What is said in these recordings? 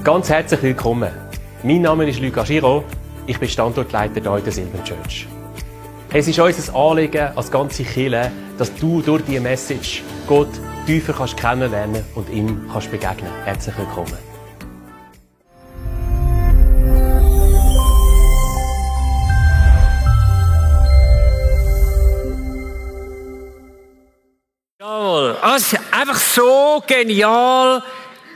Ganz herzlich willkommen. Mein Name ist Luca Giraud. Ich bin Standortleiter hier in der Silvan Church. Es ist unser Anliegen als ganze Kirche, dass du durch diese Message Gott tiefer kannst kennenlernen und ihm kannst begegnen. Herzlich willkommen. Jawohl, also einfach so genial.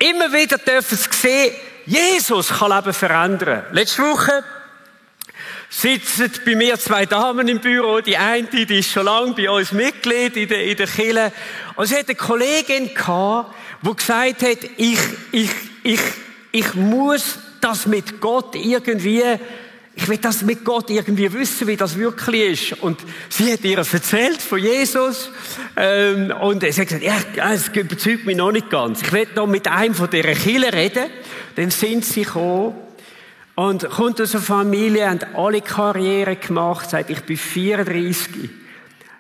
Immer wieder dürfen Sie sehen, Jesus kann Leben verändern. Letzte Woche sitzen bei mir zwei Damen im Büro. Die eine, die ist schon lange bei uns Mitglied in der Kirche. Und sie hatte eine Kollegin gehabt, die gesagt hat, ich muss das mit Gott irgendwie, ich will das mit Gott irgendwie wissen, wie das wirklich ist. Und sie hat ihr erzählt von Jesus. Und sie hat gesagt, ja, es überzeugt mich noch nicht ganz. Ich will noch mit einem von dieser Kirche reden. Dann sind sie gekommen. Und kommt aus einer Familie, haben alle Karriere gemacht, seit ich bin 34.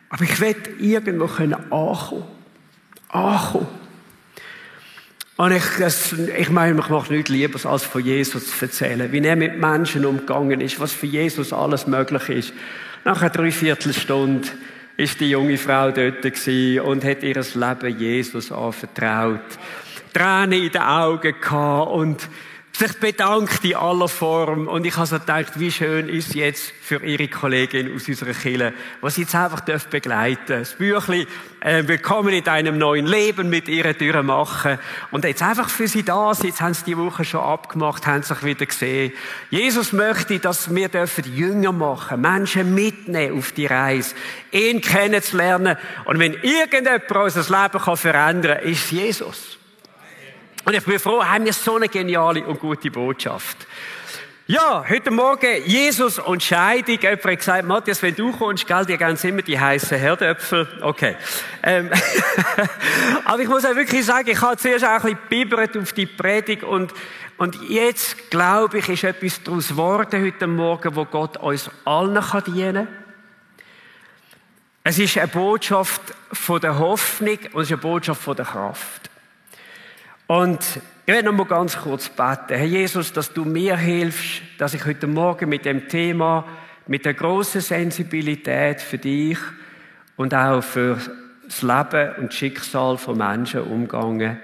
Aber ich will irgendwo ankommen. Und ich meine, ich mache nichts Lieberes, als von Jesus zu erzählen, wie er mit Menschen umgegangen ist, was für Jesus alles möglich ist. Nach einer Dreiviertelstunde ist die junge Frau dort gewesen und hat ihr Leben Jesus anvertraut. Tränen in den Augen gehabt und sich bedankt in aller Form. Und ich habe so gedacht, wie schön ist es jetzt für ihre Kollegin aus unserer Kirche, was sie jetzt einfach begleiten darf. Das Büchlein, willkommen in deinem neuen Leben mit ihr durchmachen. Und jetzt einfach für sie da sind. Jetzt haben sie die Woche schon abgemacht, haben sich wieder gesehen. Jesus möchte, dass wir Jünger machen, Menschen mitnehmen auf die Reise, ihn kennenzulernen. Und wenn irgendjemand unser Leben verändern kann, ist es Jesus. Und ich bin froh, haben wir so eine geniale und gute Botschaft. Ja, heute Morgen Jesus und Scheidung. Jemand hat gesagt, Matthias, wenn du kommst, gell, die geben immer die heissen Herdöpfel. Okay. Aber ich muss auch wirklich sagen, ich habe zuerst auch ein bisschen bibbert auf die Predigt und jetzt, glaube ich, ist etwas daraus geworden heute Morgen, wo Gott uns allen dienen kann. Es ist eine Botschaft von der Hoffnung und es ist eine Botschaft von der Kraft. Und ich werde noch mal ganz kurz beten. Herr Jesus, dass du mir hilfst, dass ich heute Morgen mit dem Thema, mit der grossen Sensibilität für dich und auch für das Leben und das Schicksal von Menschen umgehe.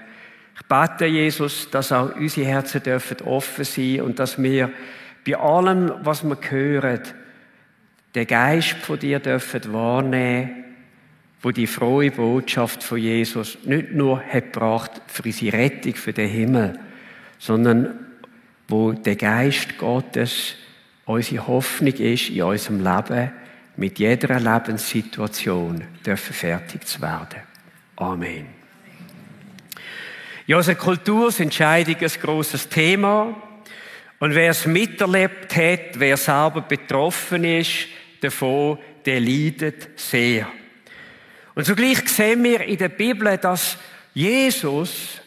Ich bete, Jesus, dass auch unsere Herzen dürfen offen sein und dass wir bei allem, was wir hören, den Geist von dir dürfen wahrnehmen, wo die frohe Botschaft von Jesus nicht nur hat gebracht für unsere Rettung, für den Himmel, sondern wo der Geist Gottes unsere Hoffnung ist in unserem Leben, mit jeder Lebenssituation dürfen fertig zu werden. Amen. Ja, unsere Kultur ist Entscheidung ein grosses Thema. Und wer es miterlebt hat, wer selber betroffen ist davon, der leidet sehr. Und zugleich sehen wir in der Bibel, dass Jesus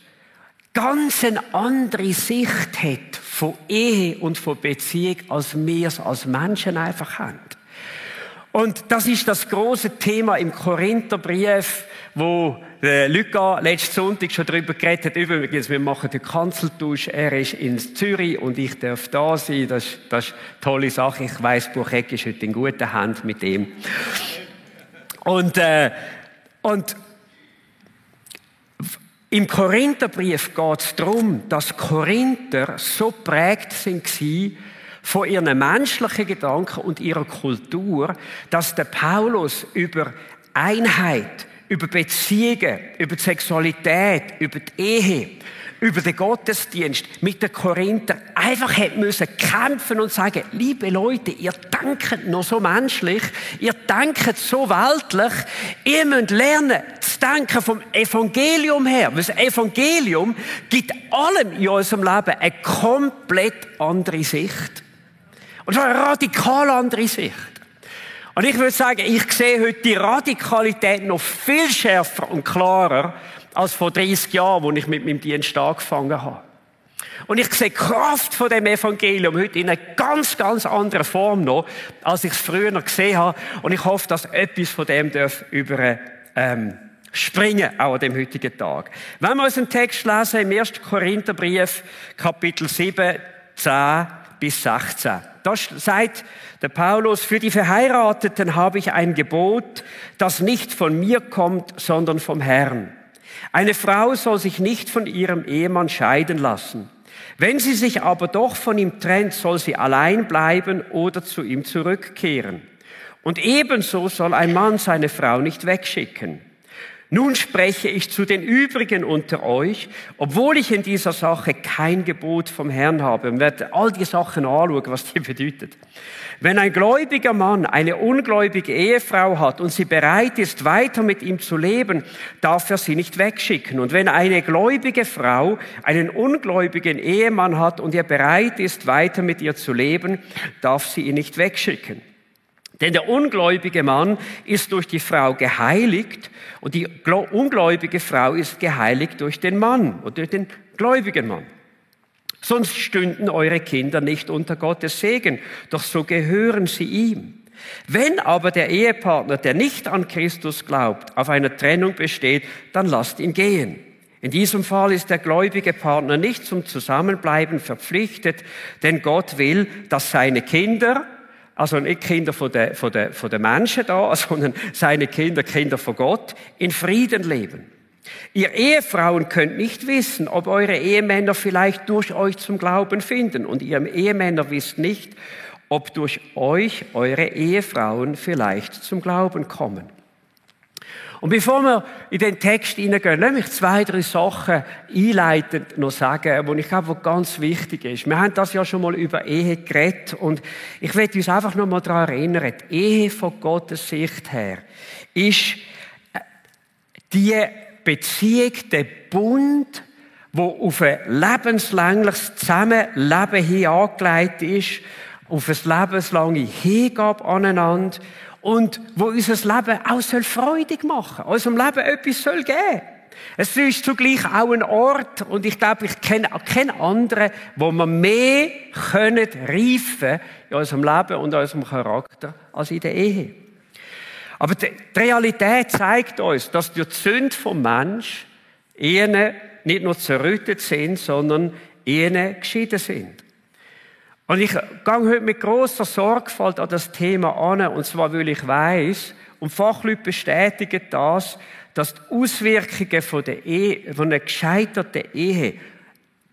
ganz eine andere Sicht hat von Ehe und von Beziehung, als wir es als Menschen einfach haben. Und das ist das große Thema im Korintherbrief, wo Luca letzten Sonntag schon darüber geredet hat. Übrigens, wir machen den Kanzeltausch. Er ist in Zürich und ich darf da sein. Das ist eine tolle Sache. Ich weiss, Bucheck ist heute in guten Händen mit ihm. Und im Korintherbrief geht es darum, dass Korinther so geprägt waren von ihren menschlichen Gedanken und ihrer Kultur, dass der Paulus über Einheit, über Beziehungen, über die Sexualität, über die Ehe, über den Gottesdienst mit den Korinther einfach hätte müssen kämpfen und sagen, liebe Leute, ihr denkt noch so menschlich, ihr denkt so weltlich, ihr müsst lernen zu denken vom Evangelium her. Weil das Evangelium gibt allem in unserem Leben eine komplett andere Sicht. Und zwar eine radikal andere Sicht. Und ich würde sagen, ich sehe heute die Radikalität noch viel schärfer und klarer als vor 30 Jahren, als ich mit meinem Dienst angefangen habe. Und ich sehe die Kraft von dem Evangelium heute in einer ganz, ganz anderen Form noch, als ich es früher noch gesehen habe. Und ich hoffe, dass etwas von dem springen, auch an dem heutigen Tag. Wenn wir unseren Text lesen, im 1. Korintherbrief, Kapitel 7, 10 bis 16. Da sagt der Paulus, für die Verheirateten habe ich ein Gebot, das nicht von mir kommt, sondern vom Herrn. Eine Frau soll sich nicht von ihrem Ehemann scheiden lassen. Wenn sie sich aber doch von ihm trennt, soll sie allein bleiben oder zu ihm zurückkehren. Und ebenso soll ein Mann seine Frau nicht wegschicken. Nun spreche ich zu den übrigen unter euch, obwohl ich in dieser Sache kein Gebot vom Herrn habe. Wir werden all die Sachen anschauen, was die bedeutet. Wenn ein gläubiger Mann eine ungläubige Ehefrau hat und sie bereit ist, weiter mit ihm zu leben, darf er sie nicht wegschicken. Und wenn eine gläubige Frau einen ungläubigen Ehemann hat und er bereit ist, weiter mit ihr zu leben, darf sie ihn nicht wegschicken. Denn der ungläubige Mann ist durch die Frau geheiligt und die ungläubige Frau ist geheiligt durch den Mann oder durch den gläubigen Mann. Sonst stünden eure Kinder nicht unter Gottes Segen, doch so gehören sie ihm. Wenn aber der Ehepartner, der nicht an Christus glaubt, auf einer Trennung besteht, dann lasst ihn gehen. In diesem Fall ist der gläubige Partner nicht zum Zusammenbleiben verpflichtet, denn Gott will, dass seine Kinder, also nicht Kinder von der Menschen da, sondern seine Kinder, Kinder von Gott, in Frieden leben. Ihr Ehefrauen könnt nicht wissen, ob eure Ehemänner vielleicht durch euch zum Glauben finden. Und ihr Ehemänner wisst nicht, ob durch euch eure Ehefrauen vielleicht zum Glauben kommen. Und bevor wir in den Text hineingehen, lass mich 2, 3 Sachen einleitend noch sagen, die ich glaube, die ganz wichtig ist. Wir haben das ja schon mal über Ehe geredet und ich möchte uns einfach noch mal daran erinnern, die Ehe von Gottes Sicht her ist die Beziehung, der Bund, wo auf ein lebenslängliches Zusammenleben hin angelegt ist, auf eine lebenslange Hingabe aneinander und wo unser Leben auch freudig machen soll, unserem Leben etwas soll geben. Es ist zugleich auch ein Ort, und ich glaube, ich kenne auch keinen anderen, wo wir mehr können reifen in unserem Leben und in unserem Charakter als in der Ehe. Aber die Realität zeigt uns, dass durch die Sünde vom Mensch Ehen nicht nur zerrüttet sind, sondern Ehen geschieden sind. Und ich gehe heute mit grosser Sorgfalt an das Thema an, und zwar, weil ich weiss, und Fachleute bestätigen das, dass die Auswirkungen von einer gescheiterten Ehe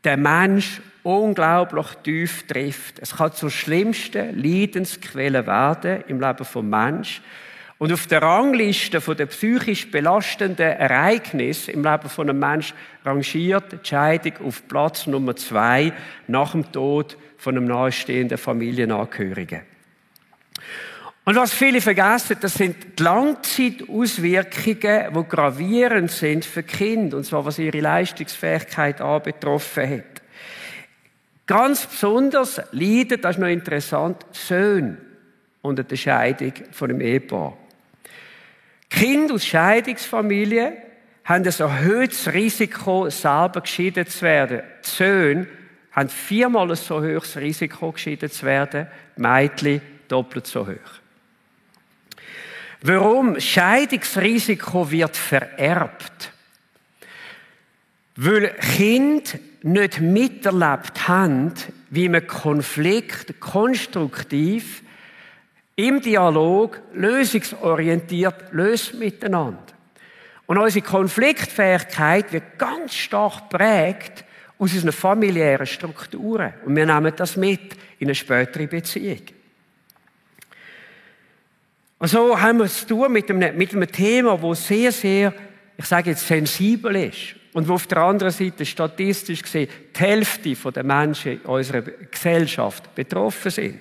den Mensch unglaublich tief trifft. Es kann zur schlimmsten Leidensquelle werden im Leben des Menschen. Und auf der Rangliste der psychisch belastenden Ereignisse im Leben von einem Menschen rangiert die Scheidung auf Platz Nummer 2 nach dem Tod von einem nahestehenden Familienangehörigen. Und was viele vergessen, das sind die Langzeitauswirkungen, die gravierend sind für Kinder, und zwar was ihre Leistungsfähigkeit anbetroffen hat. Ganz besonders leiden, das ist noch interessant, Söhne unter der Scheidung von einem Ehepaar. Kinder aus Scheidungsfamilien haben ein erhöhtes Risiko, selber geschieden zu werden. Die Söhne haben 4-mal so hohes Risiko, geschieden zu werden, die Mädchen doppelt so hoch. Warum? Scheidungsrisiko wird vererbt. Weil Kinder nicht miterlebt haben, wie man Konflikt konstruktiv im Dialog lösungsorientiert löst miteinander. Und unsere Konfliktfähigkeit wird ganz stark geprägt aus unseren familiären Strukturen. Und wir nehmen das mit in eine spätere Beziehung. Und so haben wir es zu tun mit einem Thema, das sehr, sehr, ich sage jetzt, sensibel ist. Und wo auf der anderen Seite statistisch gesehen die Hälfte der Menschen in unserer Gesellschaft betroffen sind.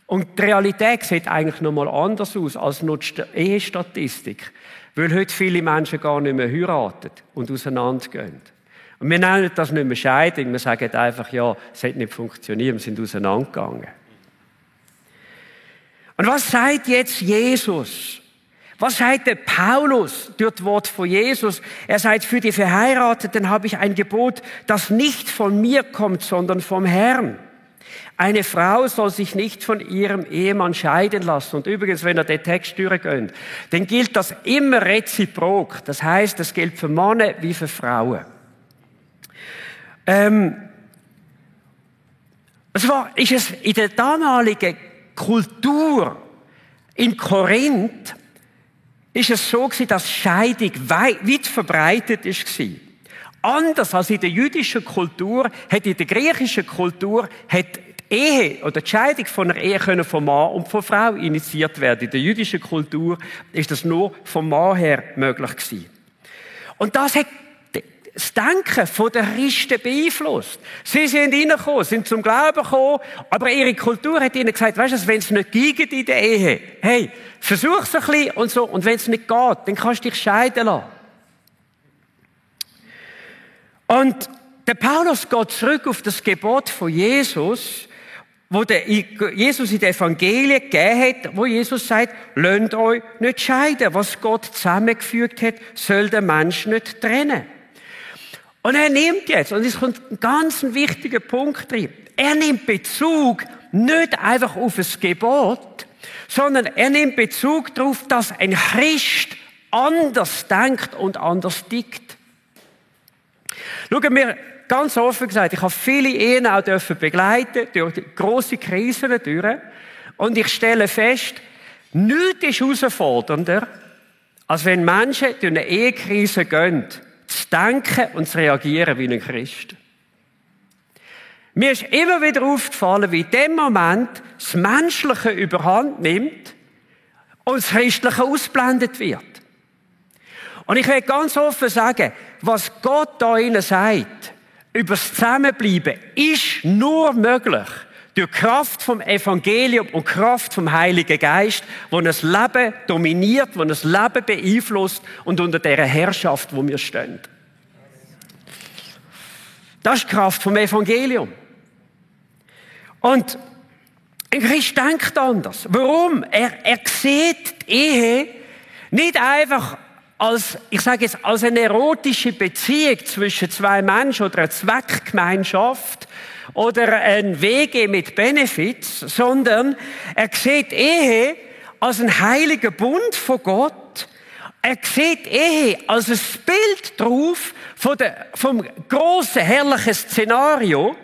Und die Realität sieht eigentlich noch mal anders aus als nur die Ehestatistik. Weil heute viele Menschen gar nicht mehr heiraten und auseinandergehen. Und wir nennen das nicht mehr Scheidung, wir sagen einfach, ja, es hat nicht funktioniert, wir sind auseinandergegangen. Und was sagt jetzt Jesus? Was sagt der Paulus durch das Wort von Jesus? Er sagt, für die Verheirateten habe ich ein Gebot, das nicht von mir kommt, sondern vom Herrn. Eine Frau soll sich nicht von ihrem Ehemann scheiden lassen. Und übrigens, wenn ihr den Text durchgeht, dann gilt das immer reziprok. Das heißt, das gilt für Männer wie für Frauen. Ist es in der damaligen Kultur in Korinth, ist es so gewesen, dass Scheidung weit verbreitet war. Anders als in der jüdischen Kultur, hat in der griechischen Kultur, hat die Ehe oder die Scheidung von einer Ehe können von Mann und von Frau initiiert werden. In der jüdischen Kultur ist das nur vom Mann her möglich gewesen. Und das hat das Denken von den Christen beeinflusst. Sie sind reingekommen, sind zum Glauben gekommen, aber ihre Kultur hat ihnen gesagt, weißt du, wenn es nicht geht in der Ehe, hey, versuch's ein bisschen und so, und wenn es nicht geht, dann kannst du dich scheiden lassen. Und der Paulus geht zurück auf das Gebot von Jesus, wo Jesus in den Evangelien gegeben hat, wo Jesus sagt, lasst euch nicht scheiden. Was Gott zusammengefügt hat, soll der Mensch nicht trennen. Und er nimmt jetzt, und es kommt ein ganz wichtiger Punkt drin, er nimmt Bezug nicht einfach auf das Gebot, sondern er nimmt Bezug darauf, dass ein Christ anders denkt und anders tickt. Schauen wir, ganz offen gesagt, ich habe viele Ehen auch begleiten durch grosse Krisen durch, und ich stelle fest, nichts ist herausfordernder, als wenn Menschen durch eine Ehekrise gehen, zu denken und zu reagieren wie ein Christ. Mir ist immer wieder aufgefallen, wie in dem Moment das Menschliche überhand nimmt und das Christliche ausblendet wird. Und ich will ganz offen sagen, was Gott da innen sagt, über das Zusammenbleiben, ist nur möglich durch Kraft vom Evangelium und Kraft vom Heiligen Geist, wo das Leben dominiert, wo das Leben beeinflusst und unter dieser Herrschaft, wo wir stehen. Das ist die Kraft vom Evangelium. Und ein Christ denkt anders. Warum? Er sieht die Ehe nicht einfach als, ich sage jetzt, als eine erotische Beziehung zwischen zwei Menschen oder eine Zweckgemeinschaft oder ein WG mit Benefits, sondern er sieht Ehe als einen heiligen Bund von Gott. Er sieht Ehe als ein Bild drauf vom grossen, herrlichen Szenario,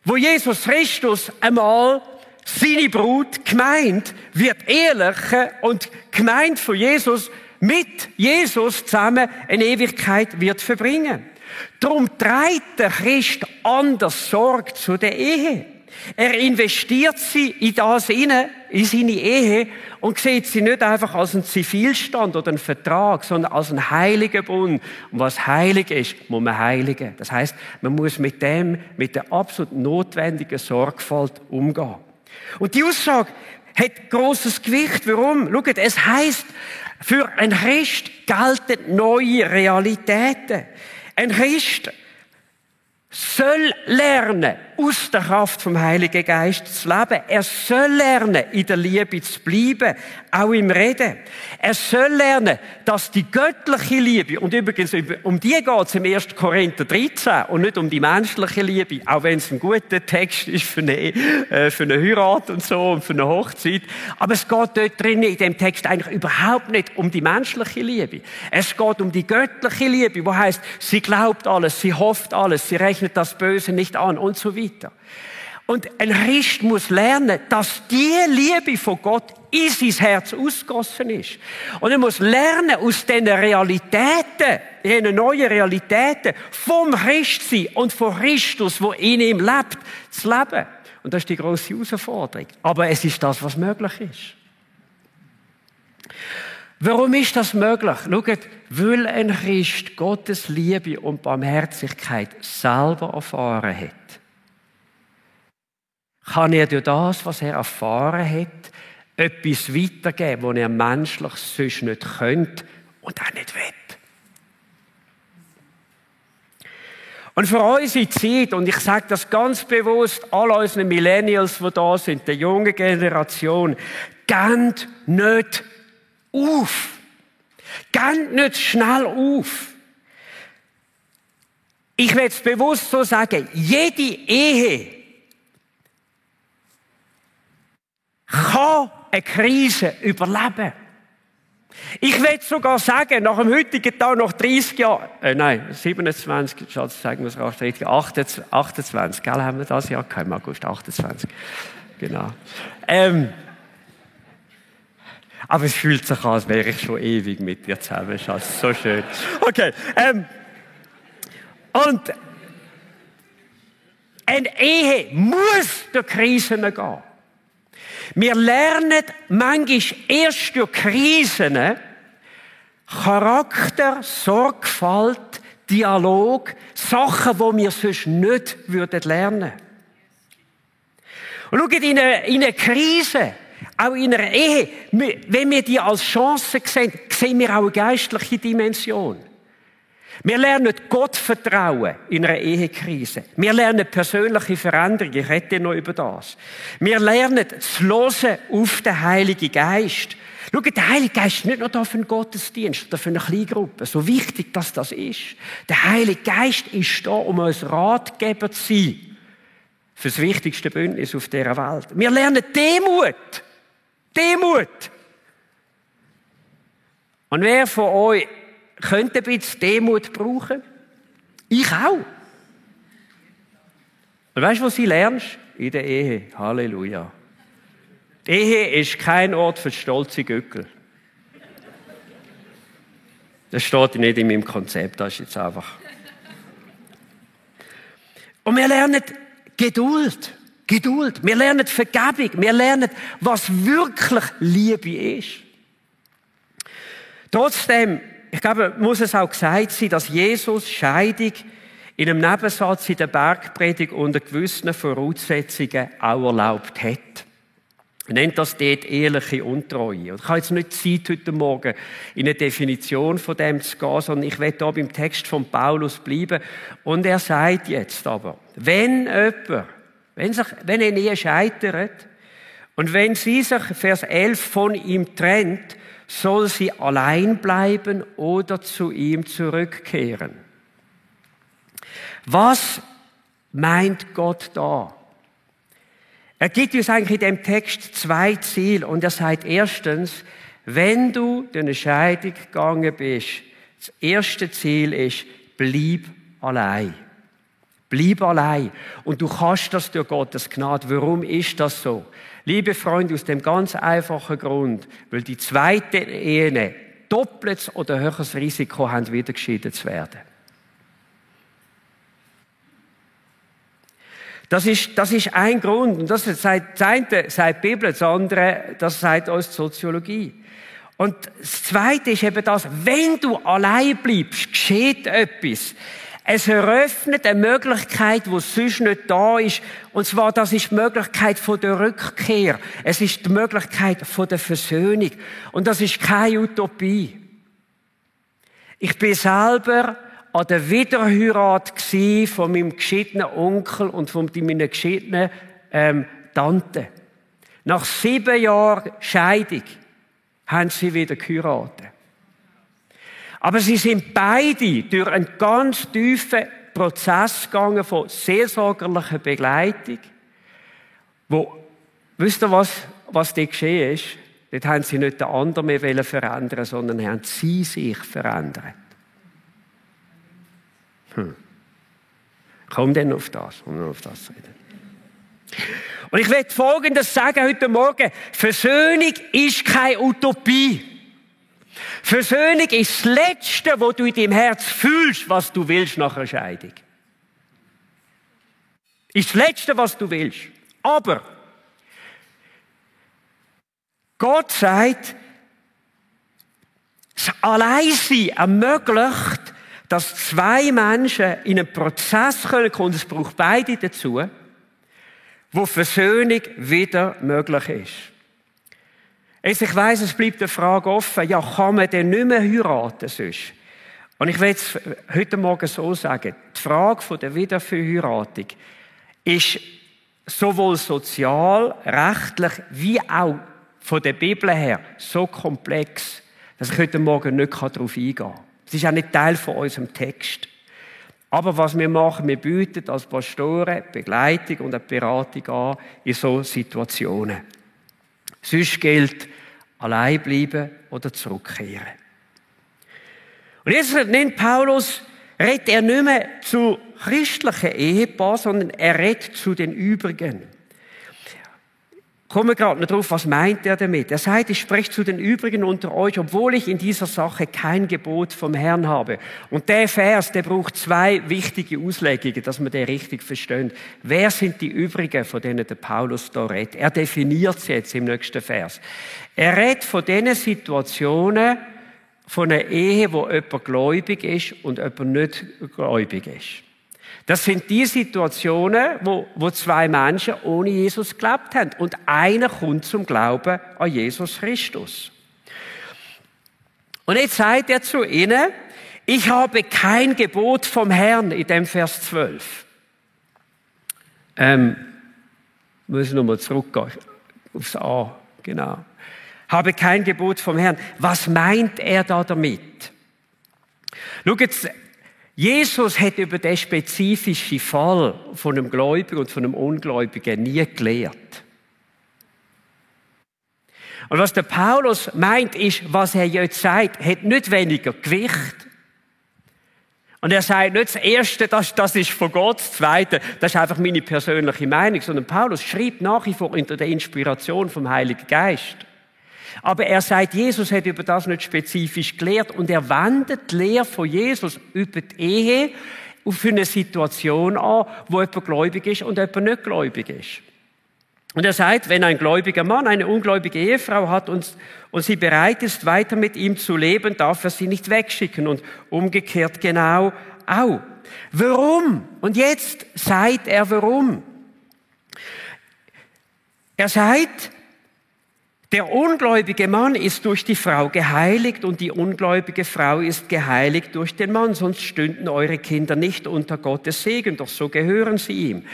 wo Jesus Christus einmal seine Brut, Gemeinde, wird ehelichen und Gemeinde von Jesus mit Jesus zusammen eine Ewigkeit wird verbringen. Darum trägt der Christ anders Sorge zu der Ehe. Er investiert sie in das hinein, in seine Ehe, und sieht sie nicht einfach als einen Zivilstand oder einen Vertrag, sondern als einen heiligen Bund. Und was heilig ist, muss man heiligen. Das heisst, man muss mit der absolut notwendigen Sorgfalt umgehen. Und die Aussage hat grosses Gewicht. Warum? Schaut, es heisst, für einen Christ gelten neue Realitäten. Ein Christ soll lernen, aus der Kraft vom Heiligen Geist zu leben. Er soll lernen, in der Liebe zu bleiben, auch im Reden. Er soll lernen, dass die göttliche Liebe, und übrigens um die geht es im 1. Korinther 13 und nicht um die menschliche Liebe, auch wenn es ein guter Text ist für eine Heirat und so und für eine Hochzeit. Aber es geht dort drin in dem Text eigentlich überhaupt nicht um die menschliche Liebe. Es geht um die göttliche Liebe, wo heißt, sie glaubt alles, sie hofft alles, sie rechnet das Böse nicht an und so weiter. Und ein Christ muss lernen, dass die Liebe von Gott in sein Herz ausgegossen ist. Und er muss lernen, aus diesen Realitäten, diesen neuen Realitäten vom Christsein und von Christus, der in ihm lebt, zu leben. Und das ist die grosse Herausforderung. Aber es ist das, was möglich ist. Warum ist das möglich? Schaut, weil ein Christ Gottes Liebe und Barmherzigkeit selber erfahren hat, kann er durch das, was er erfahren hat, etwas weitergeben, was er menschlich sonst nicht könnte und auch nicht will. Und für unsere Zeit, und ich sage das ganz bewusst all unseren Millennials, die da sind, der jungen Generation, geht nicht auf. Geht nicht schnell auf. Ich will es bewusst so sagen, jede Ehe eine Krise überleben. Ich will sogar sagen, nach dem heutigen Tag, nach 30 Jahren, 27, Schatz, sagen wir es rasch, 28, gell, haben wir das Jahr gehabt, im August, 28, genau. Aber es fühlt sich an, als wäre ich schon ewig mit dir zusammen, Schatz, so schön. Okay, und eine Ehe muss durch Krisen gehen. Wir lernen manchmal erst durch Krisen Charakter, Sorgfalt, Dialog, Sachen, die wir sonst nicht lernen würden. Und schaut, in einer Krise, auch in einer Ehe, wenn wir die als Chance sehen, sehen wir auch eine geistliche Dimension. Wir lernen Gott vertrauen in einer Ehekrise. Wir lernen persönliche Veränderung. Ich rede noch über das. Wir lernen zu hören auf den Heiligen Geist. Schau, der Heilige Geist ist nicht nur da für einen Gottesdienst oder für eine Kleingruppe. So wichtig, dass das ist. Der Heilige Geist ist da, um uns Ratgeber zu sein. Für das wichtigste Bündnis auf dieser Welt. Wir lernen Demut. Demut. Und wer von euch könnte ein bisschen Demut brauchen? Ich auch. Und weißt du, was du lernst? In der Ehe. Halleluja. Die Ehe ist kein Ort für stolze Gückel. Das steht nicht in meinem Konzept, das ist jetzt einfach. Und wir lernen Geduld. Geduld. Wir lernen Vergebung. Wir lernen, was wirklich Liebe ist. Trotzdem, ich glaube, muss es auch gesagt sein, dass Jesus Scheidung in einem Nebensatz in der Bergpredigt unter gewissen Voraussetzungen auch erlaubt hat. Er nennt das dort ehrliche Untreue. Und ich habe jetzt nicht Zeit, heute Morgen in eine Definition von dem zu gehen, sondern ich werde hier beim Text von Paulus bleiben. Und er sagt jetzt aber, wenn eine Ehe scheitert und wenn sie sich, Vers 11, von ihm trennt, soll sie allein bleiben oder zu ihm zurückkehren. Was meint Gott da? Er gibt uns eigentlich in dem Text zwei Ziele und er sagt erstens, wenn du durch eine Scheidung gegangen bist, das erste Ziel ist, bleib allein. Bleib allein. Und du kannst das durch Gottes Gnade. Warum ist das so? Liebe Freunde, aus dem ganz einfachen Grund, weil die zweite Ehe doppeltes oder höheres Risiko haben, wieder geschieden zu werden. Das ist ein Grund. Und das sagt, das eine sagt die Bibel, das andere, das sagt uns die Soziologie. Und das Zweite ist eben das, wenn du allein bleibst, geschieht etwas. Es eröffnet eine Möglichkeit, die sonst nicht da ist. Und zwar, das ist die Möglichkeit von der Rückkehr. Es ist die Möglichkeit von der Versöhnung. Und das ist keine Utopie. Ich bin selber an der Wiederheirat von meinem geschiedenen Onkel und von meiner geschiedenen Tante. Nach 7 Jahren Scheidung haben sie wieder geheiratet. Aber sie sind beide durch einen ganz tiefen Prozess gegangen von seelsorgerlicher Begleitung, wisst ihr, was dort geschehen ist? Dort haben sie nicht den anderen mehr verändern, sondern haben sie sich verändert. Komm denn auf das, um auf das zu reden. Und ich will Folgendes sagen heute Morgen. Versöhnung ist keine Utopie. Versöhnung ist das Letzte, was du in deinem Herz fühlst, was du willst nach einer Scheidung. Ist das Letzte, was du willst. Aber Gott sagt, das Alleinsein ermöglicht, dass zwei Menschen in einen Prozess kommen können, es braucht beide dazu, wo Versöhnung wieder möglich ist. Also ich weiss, es bleibt eine Frage offen, ja, kann man denn nicht mehr heiraten sonst? Und ich will es heute Morgen so sagen, die Frage von der Wiederverheiratung ist sowohl sozial, rechtlich, wie auch von der Bibel her so komplex, dass ich heute Morgen nicht darauf eingehen kann. Es ist auch nicht Teil von unserem Text. Aber was wir machen, wir bieten als Pastoren Begleitung und eine Beratung an in solchen Situationen. Sonst gilt, allein bleiben oder zurückkehren. Und jetzt nennt Paulus, redet er nicht mehr zu christlichen Ehepaaren, sondern er redet zu den übrigen. Kommen wir gerade noch drauf, was meint er damit? Er sagt, ich spreche zu den übrigen unter euch, obwohl ich in dieser Sache kein Gebot vom Herrn habe. Und der Vers, der braucht zwei wichtige Auslegungen, dass wir den richtig verstehen. Wer sind die übrigen, von denen der Paulus da redet? Er definiert sie jetzt im nächsten Vers. Er redet von diesen Situationen, von einer Ehe, wo jemand gläubig ist und jemand nicht gläubig ist. Das sind die Situationen, wo zwei Menschen ohne Jesus gelebt haben. Und einer kommt zum Glauben an Jesus Christus. Und jetzt sagt er zu ihnen, ich habe kein Gebot vom Herrn in dem Vers 12. Muss ich nochmal zurückgehen aufs A, genau. Habe kein Gebot vom Herrn. Was meint er da damit? Schaut jetzt, Jesus hat über den spezifischen Fall von einem Gläubigen und von einem Ungläubigen nie gelehrt. Und was der Paulus meint, ist, was er jetzt sagt, hat nicht weniger Gewicht. Und er sagt nicht, das Erste, das ist von Gott, das Zweite, das ist einfach meine persönliche Meinung, sondern Paulus schreibt nach wie vor unter der Inspiration vom Heiligen Geist. Aber er sagt, Jesus hat über das nicht spezifisch gelehrt und er wendet die Lehre von Jesus über die Ehe auf eine Situation an, wo jemand gläubig ist und jemand nicht gläubig ist. Und er sagt, wenn ein gläubiger Mann eine ungläubige Ehefrau hat und sie bereit ist, weiter mit ihm zu leben, darf er sie nicht wegschicken und umgekehrt genau auch. Warum? Und jetzt sagt er, warum? Er sagt, der ungläubige Mann ist durch die Frau geheiligt und die ungläubige Frau ist geheiligt durch den Mann, sonst stünden eure Kinder nicht unter Gottes Segen, doch so gehören sie ihm.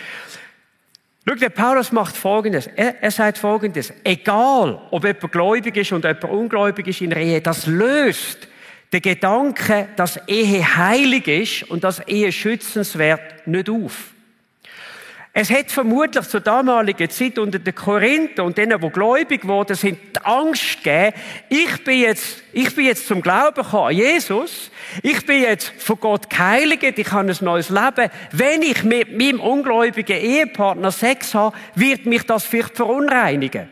Schau, der Paulus macht Folgendes. Er sagt Folgendes. Egal, ob jemand gläubig ist und jemand ungläubig ist in der Ehe, das löst den Gedanken, dass Ehe heilig ist und dass Ehe schützenswert nicht auf. Es hat vermutlich zur damaligen Zeit unter den Korinther und denen, die gläubig geworden sind, die Angst gegeben, ich bin jetzt zum Glauben gekommen an Jesus, ich bin jetzt von Gott geheiligt, ich habe ein neues Leben. Wenn ich mit meinem ungläubigen Ehepartner Sex habe, wird mich das vielleicht verunreinigen.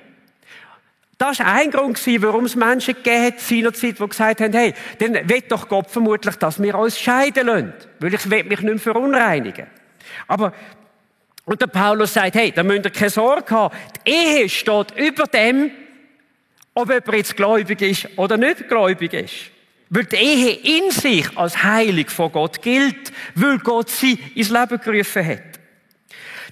Das war ein Grund, warum es Menschen gegeben hat, seinerzeit, die gesagt haben, hey, dann will doch Gott vermutlich, dass wir uns scheiden lassen, weil ich will mich nicht mehr verunreinigen. Und der Paulus sagt, hey, da müsst ihr keine Sorge haben. Die Ehe steht über dem, ob jemand jetzt gläubig ist oder nicht gläubig ist. Weil die Ehe in sich als heilig vor Gott gilt, weil Gott sie ins Leben gerufen hat.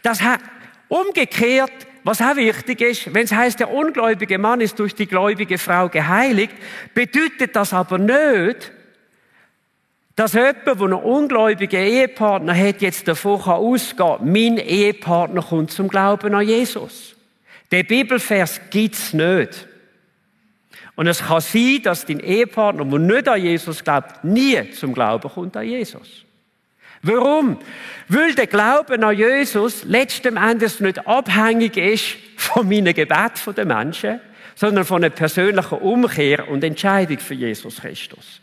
Das hat umgekehrt, was auch wichtig ist, wenn es heisst, der ungläubige Mann ist durch die gläubige Frau geheiligt, bedeutet das aber nicht, dass jemand, der einen ungläubigen Ehepartner hat, jetzt davon ausgehen kann, mein Ehepartner kommt zum Glauben an Jesus. Den Bibelvers gibt's nicht. Und es kann sein, dass dein Ehepartner, der nicht an Jesus glaubt, nie zum Glauben kommt an Jesus. Warum? Weil der Glauben an Jesus letzten Endes nicht abhängig ist von meinen Gebeten der Menschen, sondern von einer persönlichen Umkehr und Entscheidung für Jesus Christus.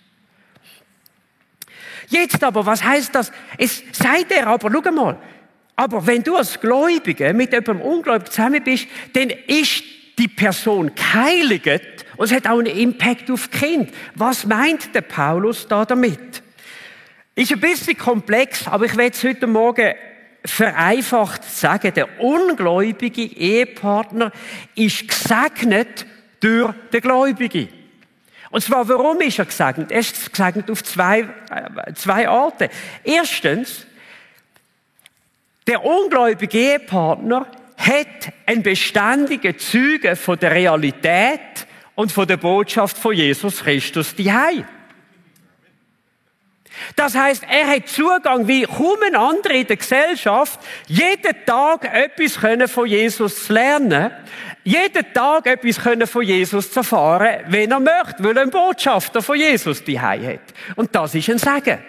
Jetzt aber, was heisst das? Es sagt er aber, schau mal, aber wenn du als Gläubiger mit jemandem Ungläubigen zusammen bist, dann ist die Person geheiligt und es hat auch einen Impact auf das Kind. Was meint der Paulus da damit? Ist ein bisschen komplex, aber ich werde es heute Morgen vereinfacht sagen. Der ungläubige Ehepartner ist gesegnet durch den Gläubigen. Und zwar, warum ist er gesegnet? Er ist gesegnet auf zwei Arten. Erstens, der ungläubige Ehepartner hat einen beständigen Zeugen von der Realität und von der Botschaft von Jesus Christus daheim. Das heisst, er hat Zugang wie kaum ein anderer in der Gesellschaft, jeden Tag etwas von Jesus zu lernen, jeden Tag etwas von Jesus zu erfahren, wenn er möchte, weil er einen Botschafter von Jesus daheim hat. Und das ist ein Segen.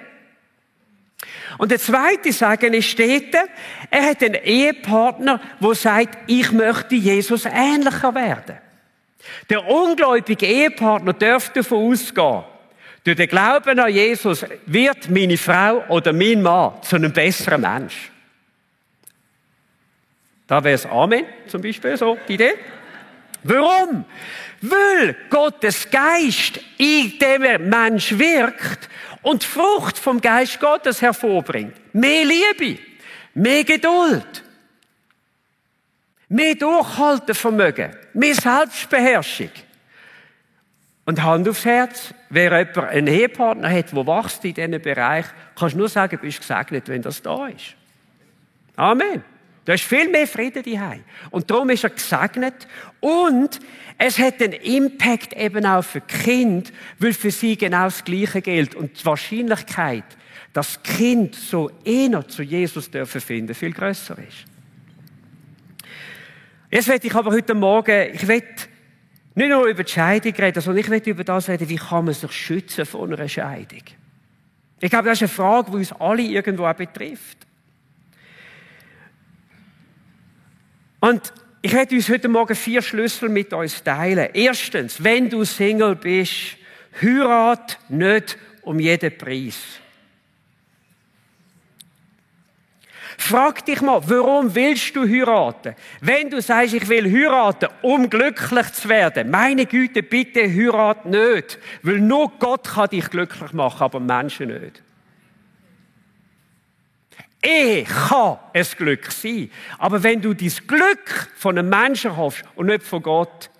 Und der zweite Segen ist dort, er hat einen Ehepartner, der sagt, ich möchte Jesus ähnlicher werden. Der ungläubige Ehepartner darf davon ausgehen, durch den Glauben an Jesus wird meine Frau oder mein Mann zu einem besseren Mensch. Da wäre es Amen, zum Beispiel, so die Idee. Warum? Weil Gottes Geist in dem Mensch wirkt und die Frucht vom Geist Gottes hervorbringt. Mehr Liebe, mehr Geduld, mehr Durchhaltevermögen, mehr Selbstbeherrschung. Und Hand aufs Herz, wer jemand einen Ehepartner hat, der wächst in diesem Bereich, kannst du nur sagen, du bist gesegnet, wenn das da ist. Amen. Da ist viel mehr Frieden daheim. Und darum ist er gesegnet. Und es hat einen Impact eben auch für die Kinder, weil für sie genau das Gleiche gilt. Und die Wahrscheinlichkeit, dass das Kind so eher zu Jesus dürfen finden, viel grösser ist. Jetzt will ich aber heute Morgen, ich will nicht nur über die Scheidung reden, sondern ich will über das reden, wie kann man sich schützen vor einer Scheidung. Ich glaube, das ist eine Frage, die uns alle irgendwo auch betrifft. Und ich werde uns heute Morgen 4 Schlüssel mit uns teilen. Erstens, wenn du Single bist, heirat nicht um jeden Preis. Frag dich mal, warum willst du heiraten? Wenn du sagst, ich will heiraten, um glücklich zu werden, meine Güte, bitte heirat nicht. Weil nur Gott kann dich glücklich machen, aber Menschen nicht. Ehe kann ein Glück sein. Aber wenn du dein Glück von einem Menschen hoffst und nicht von Gott,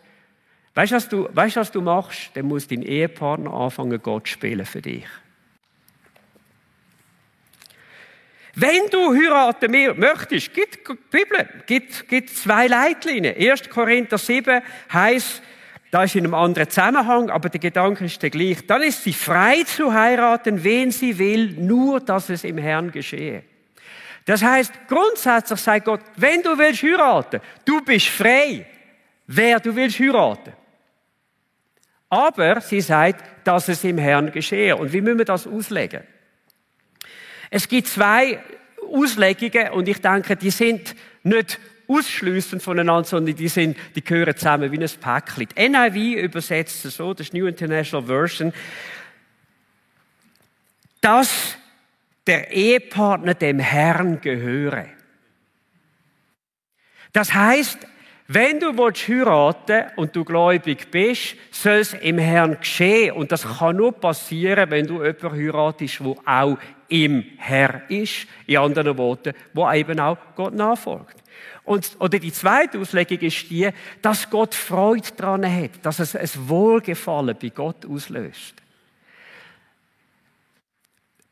weißt du, was du machst? Dann muss dein Ehepartner anfangen, Gott zu spielen für dich. Wenn du heiraten möchtest, gibt die Bibel, gibt 2 Leitlinien. 1. Korinther 7 heisst, da ist in einem anderen Zusammenhang, aber der Gedanke ist der gleiche. Dann ist sie frei zu heiraten, wen sie will, nur dass es im Herrn geschehe. Das heisst, grundsätzlich sagt Gott, wenn du willst heiraten, du bist frei, wer du willst heiraten. Aber sie sagt, dass es im Herrn geschehe. Und wie müssen wir das auslegen? Es gibt 2 Auslegungen und ich denke, die sind nicht ausschliessend voneinander, sondern die gehören zusammen wie ein Päckchen. Die NIV übersetzt es so, das ist New International Version, dass der Ehepartner dem Herrn gehöre. Das heisst, wenn du heiraten und du gläubig bist, soll es im Herrn geschehen. Und das kann nur passieren, wenn du jemanden heiratest, der auch im Herr ist. In anderen Worten, wo eben auch Gott nachfolgt. Oder die zweite Auslegung ist die, dass Gott Freude daran hat, dass es ein Wohlgefallen bei Gott auslöst.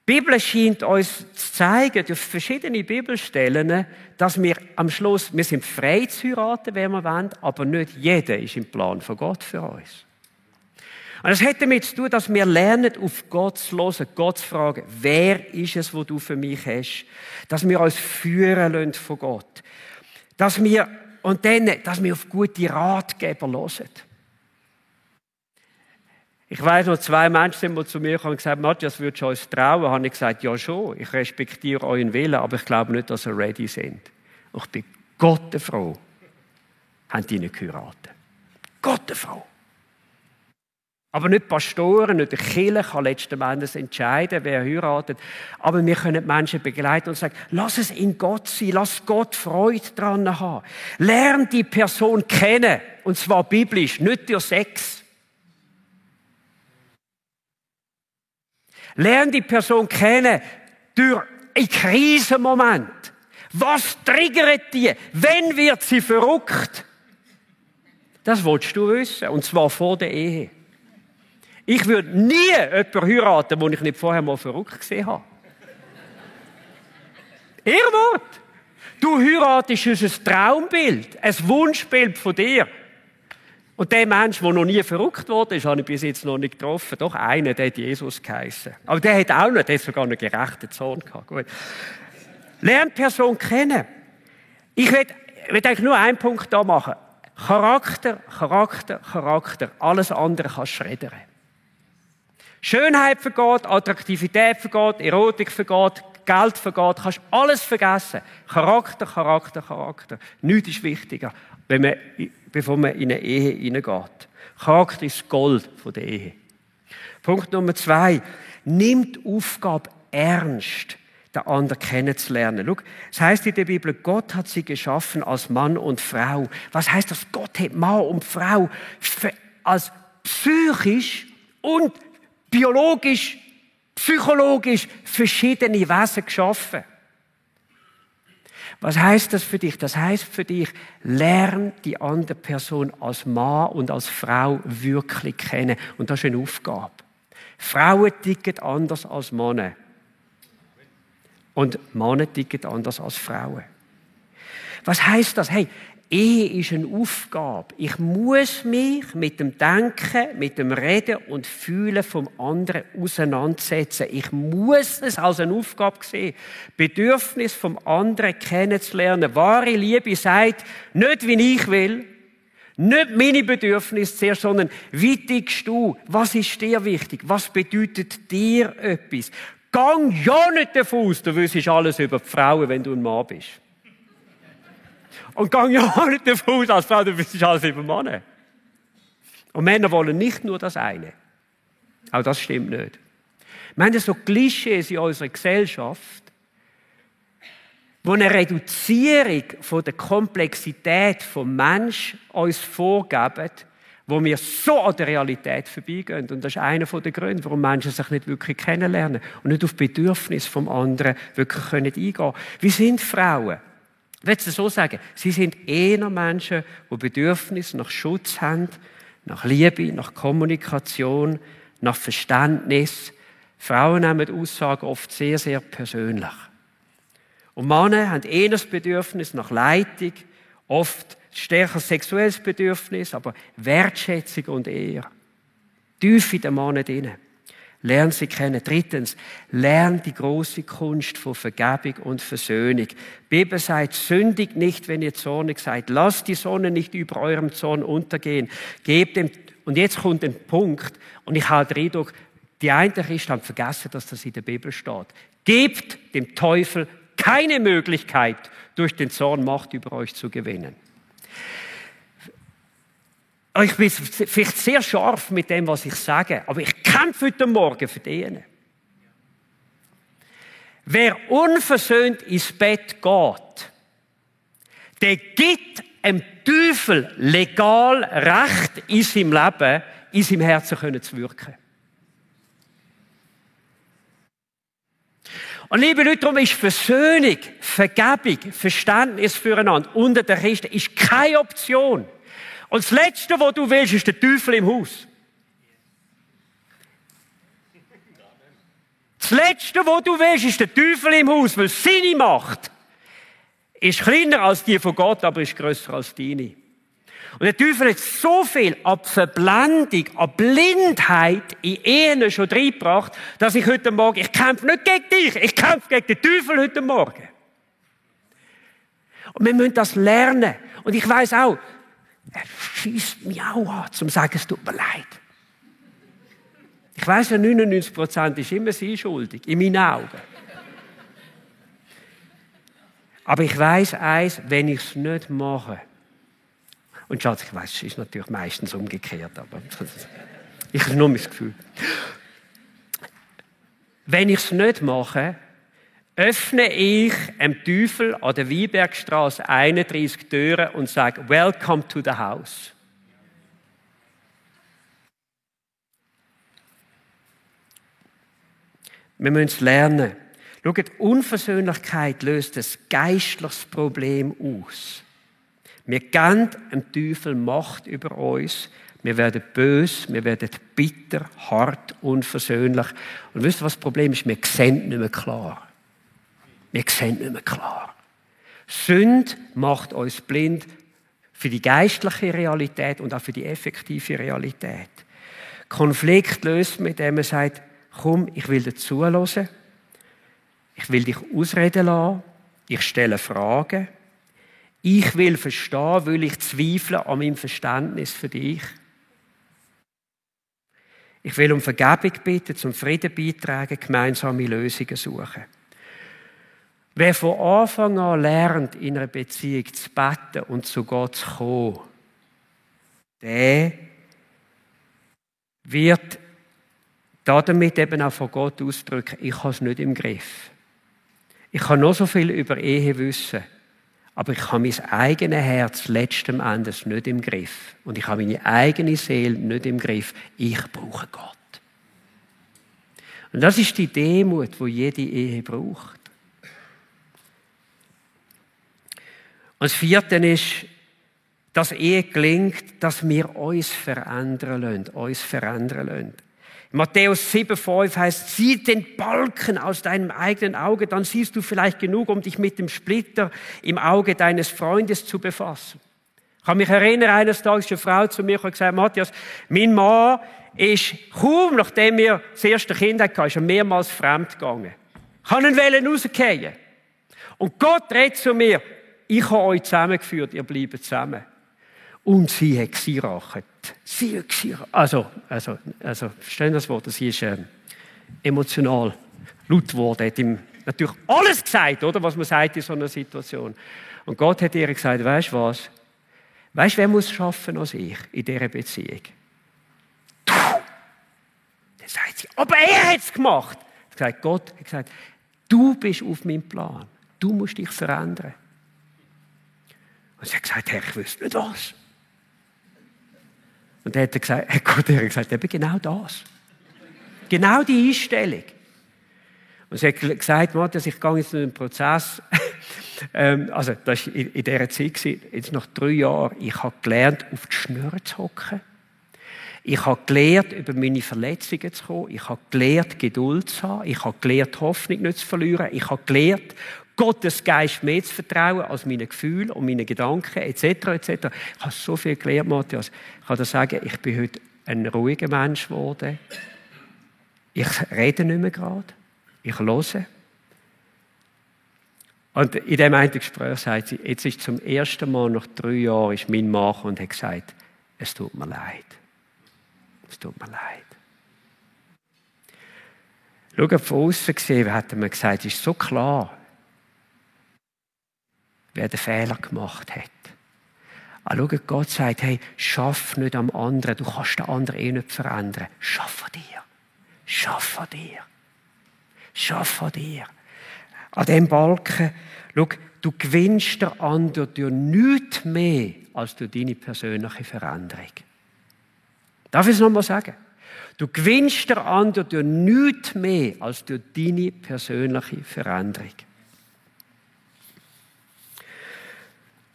Die Bibel scheint uns zu zeigen, durch verschiedene Bibelstellen, dass wir am Schluss, wir sind frei zu heiraten, wenn wir wollen, aber nicht jeder ist im Plan von Gott für uns. Und das hat damit zu tun, dass wir lernen, auf Gott zu hören, Gott zu fragen, wer ist es, was du für mich hast? Dass wir uns führen lassen von Gott. Dass wir auf gute Ratgeber hören. Ich weiss noch, 2 Menschen sind mal zu mir gekommen und gesagt, Matthias, würdest du uns trauen? Habe ich gesagt, ja schon, ich respektiere euren Willen, aber ich glaube nicht, dass ihr ready sind. Und ich bin Gott froh, haben die nicht geheiratet. Gott froh. Aber nicht die Pastoren, nicht die Kirche kann letzten Endes entscheiden, wer heiratet. Aber wir können Menschen begleiten und sagen, lass es in Gott sein, lass Gott Freude daran haben. Lern die Person kennen, und zwar biblisch, nicht durch Sex. Lern die Person kennen durch einen Krisenmoment. Was triggert die? Wann wird sie verrückt? Das willst du wissen, und zwar vor der Ehe. Ich würde nie jemanden heiraten, den ich nicht vorher mal verrückt gesehen habe. Irrwort! Du heiratest ein Traumbild, ein Wunschbild von dir. Und der Mensch, der noch nie verrückt wurde, habe ich bis jetzt noch nicht getroffen. Doch einer, der hat Jesus geheissen. Aber der hat auch nicht, der hat sogar einen gerechten Sohn gehabt. Gut. Lern die Person kennen. Ich will eigentlich nur einen Punkt da machen. Charakter. Alles andere kannst du schreddern. Schönheit vergeht, Attraktivität vergeht, Erotik vergeht, Geld vergeht, kannst alles vergessen. Charakter. Nichts ist wichtiger. bevor man in eine Ehe hineingeht. Charakter ist Gold von der Ehe. Punkt Nummer 2. Nimm die Aufgabe ernst, den anderen kennenzulernen. Schau, es heisst in der Bibel, Gott hat sie geschaffen als Mann und Frau. Was heisst das? Gott hat Mann und Frau als psychisch und biologisch, psychologisch verschiedene Wesen geschaffen. Was heisst das für dich? Das heisst für dich, lern die andere Person als Mann und als Frau wirklich kennen. Und das ist eine Aufgabe. Frauen ticken anders als Männer. Und Männer ticken anders als Frauen. Was heisst das? Hey, Ehe ist eine Aufgabe. Ich muss mich mit dem Denken, mit dem Reden und Fühlen vom anderen auseinandersetzen. Ich muss es als eine Aufgabe sehen. Bedürfnis vom anderen kennenzulernen. Wahre Liebe sagt, nicht wie ich will, nicht meine Bedürfnisse zuerst, sondern wie tickst du? Was ist dir wichtig? Was bedeutet dir etwas? Gang ja nicht davon aus, du wüsstest alles über die Frauen, wenn du ein Mann bist. Und gang ja nicht davon aus, als Frau, du wüsstest alles über Männer. Und Männer wollen nicht nur das eine. Auch das stimmt nicht. Wir haben so Klischees in unserer Gesellschaft, wo eine Reduzierung von der Komplexität vom Menschen uns vorgeben, wo wir so an der Realität vorbeigehen. Und das ist einer der Gründe, warum Menschen sich nicht wirklich kennenlernen und nicht auf Bedürfnisse vom anderen wirklich eingehen können. Wie sind Frauen? Ich will es so sagen, sie sind eher Menschen, die Bedürfnisse nach Schutz haben, nach Liebe, nach Kommunikation, nach Verständnis. Frauen nehmen Aussagen oft sehr, sehr persönlich. Und Männer haben eher das Bedürfnis nach Leitung, oft stärker sexuelles Bedürfnis, aber Wertschätzung und Ehre. Tief in den Männern drin. Lern sie kennen. 3. Lern die große Kunst von Vergebung und Versöhnung. Die Bibel sagt, sündigt nicht, wenn ihr zornig seid. Lasst die Sonne nicht über eurem Zorn untergehen. Gebt dem, und jetzt kommt ein Punkt, und ich habe den Eindruck, die einen Christen haben vergessen, dass das in der Bibel steht. Gebt dem Teufel keine Möglichkeit, durch den Zorn Macht über euch zu gewinnen. Ich bin vielleicht sehr scharf mit dem, was ich sage, aber ich kämpfe heute Morgen für den. Wer unversöhnt ins Bett geht, der gibt dem Teufel legal Recht in seinem Leben, in seinem Herzen zu wirken. Und liebe Leute, darum ist Versöhnung, Vergebung, Verständnis füreinander unter den Christen ist keine Option. Und das Letzte, was du willst, ist der Teufel im Haus. Das Letzte, was du willst, ist der Teufel im Haus, weil seine Macht ist kleiner als die von Gott, aber ist grösser als deine. Und der Teufel hat so viel an Verblendung, an Blindheit in Ehen schon reingebracht, dass ich heute Morgen, ich kämpfe nicht gegen dich, ich kämpfe gegen den Teufel heute Morgen. Und wir müssen das lernen. Und ich weiss auch, er schiesst mich auch an, zum zu sagen, es tut mir leid. Ich weiss ja, 99% ist immer sie schuldig, in meinen Augen. Aber ich weiss eins, wenn ich es nicht mache, und Schatz, ich weiss, es ist natürlich meistens umgekehrt, aber ich habe nur mein Gefühl. Wenn ich es nicht mache, öffne ich dem Teufel an der Weinbergstraße 31 Türen und sage, welcome to the house. Wir müssen es lernen. Schaut, Unversöhnlichkeit löst ein geistliches Problem aus. Wir geben dem Teufel Macht über uns. Wir werden böse, wir werden bitter, hart, unversöhnlich. Und wisst ihr, was das Problem ist? Wir sehen nicht mehr klar. Wir sehen nicht mehr klar. Sünde macht uns blind für die geistliche Realität und auch für die effektive Realität. Konflikt löst man, indem man sagt, komm, ich will dir zuhören. Ich will dich ausreden lassen. Ich stelle Fragen. Ich will verstehen, weil ich zweifle an meinem Verständnis für dich. Ich will um Vergebung bitten, zum Frieden beitragen, gemeinsame Lösungen suchen. Wer von Anfang an lernt, in einer Beziehung zu beten und zu Gott zu kommen, der wird damit eben auch von Gott ausdrücken, ich habe es nicht im Griff. Ich kann noch so viel über Ehe wissen, aber ich habe mein eigenes Herz letzten Endes nicht im Griff. Und ich habe meine eigene Seele nicht im Griff. Ich brauche Gott. Und das ist die Demut, die jede Ehe braucht. Und das Vierte ist, dass Ehe gelingt, dass wir uns verändern lassen. In Matthäus 7,5 heißt, sieh den Balken aus deinem eigenen Auge, dann siehst du vielleicht genug, um dich mit dem Splitter im Auge deines Freundes zu befassen. Ich kann mich erinnern, eines Tages eine Frau zu mir gesagt, Matthias, mein Mann ist kaum, nachdem wir das erste Kind hatten, ist er mehrmals fremd gegangen. Ich wollte ihn rausgehen. Und Gott redet zu mir, ich habe euch zusammengeführt, ihr bleibt zusammen. Und sie hat gesiracht. Sie hat gesiracht. Also, verstehen das Wort? Sie ist emotional laut geworden. Hat ihm natürlich alles gesagt, oder, was man sagt in so einer Situation. Und Gott hat ihr gesagt, weißt du was? Weißt du, wer muss schaffen als ich in dieser Beziehung? Du! Dann sagt sie, aber er hat es gemacht. Gott hat gesagt, du bist auf meinem Plan. Du musst dich verändern. Und sie hat gesagt, Herr, ich wüsste nicht was. Und dann hat Gott gesagt, eben genau das. Genau die Einstellung. Und sie hat gesagt, Matthias, ich gehe jetzt in einen Prozess. Also, das war in dieser Zeit, jetzt nach 3 Jahren, ich habe gelernt, auf die Schnur zu hocken. Ich habe gelernt, über meine Verletzungen zu kommen. Ich habe gelernt, Geduld zu haben. Ich habe gelernt, Hoffnung nicht zu verlieren. Ich habe gelernt, Gottes Geist mehr zu vertrauen als meine Gefühle und meine Gedanken, etc., etc. Ich habe so viel gelernt, Matthias. Ich kann dir sagen, ich bin heute ein ruhiger Mensch geworden. Ich rede nicht mehr gerade. Ich höre. Und in dem einen Gespräch sagt sie, jetzt ist zum ersten Mal nach 3 Jahren ist mein Mann gekommen und hat gesagt, es tut mir leid. Es tut mir leid. Schau, von außen gesehen hat man gesagt, es ist so klar, wer den Fehler gemacht hat. Aber schau, Gott sagt, hey, schaff nicht am anderen, du kannst den anderen nicht verändern. Schaff an dir. Schaff an dir. Schaff an dir. An diesem Balken, schau, du gewinnst den anderen durch nichts mehr als durch deine persönliche Veränderung. Darf ich es nochmal sagen? Du gewinnst den anderen durch nichts mehr als durch deine persönliche Veränderung.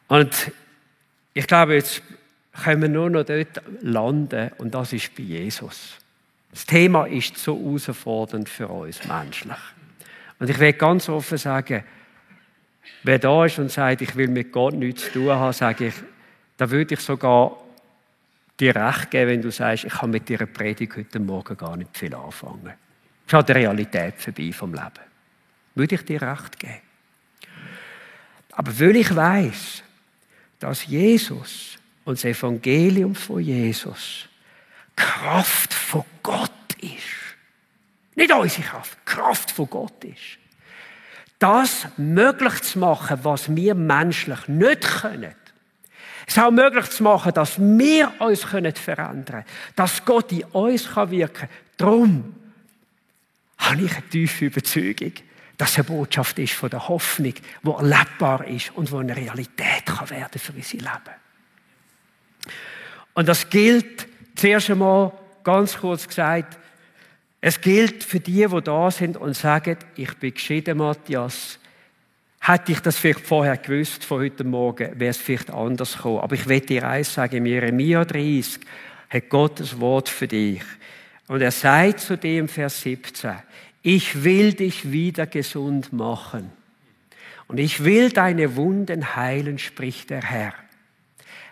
Und ich glaube, jetzt können wir nur noch dort landen, und das ist bei Jesus. Das Thema ist so herausfordernd für uns menschlich. Und ich will ganz offen sagen, wer da ist und sagt, ich will mit Gott nichts zu tun haben, sage ich, da würde ich sogar dir recht geben, wenn du sagst, ich kann mit dieser Predigt heute Morgen gar nicht viel anfangen. Das ist halt die Realität vorbei vom Leben. Würde ich dir recht geben. Aber weil ich weiss, dass Jesus und das Evangelium von Jesus Kraft von Gott ist. Nicht unsere Kraft, Kraft von Gott ist. Das möglich zu machen, was wir menschlich nicht können. Es auch möglich zu machen, dass wir uns verändern können. Dass Gott in uns wirken kann. Darum habe ich eine tiefe Überzeugung, dass es eine Botschaft ist von der Hoffnung, die erlebbar ist und die eine Realität kann werden für unser Leben. Und das gilt zuerst einmal, ganz kurz gesagt, es gilt für die da sind und sagen, ich bin geschieden, Matthias. Hätte ich das vielleicht vorher gewusst, von heute Morgen, wäre es vielleicht anders gekommen. Aber ich will dir eins sagen, in Jeremia 30 hat Gott das Wort für dich. Und er sagt zu dem Vers 17, ich will dich wieder gesund machen. Und ich will deine Wunden heilen, spricht der Herr.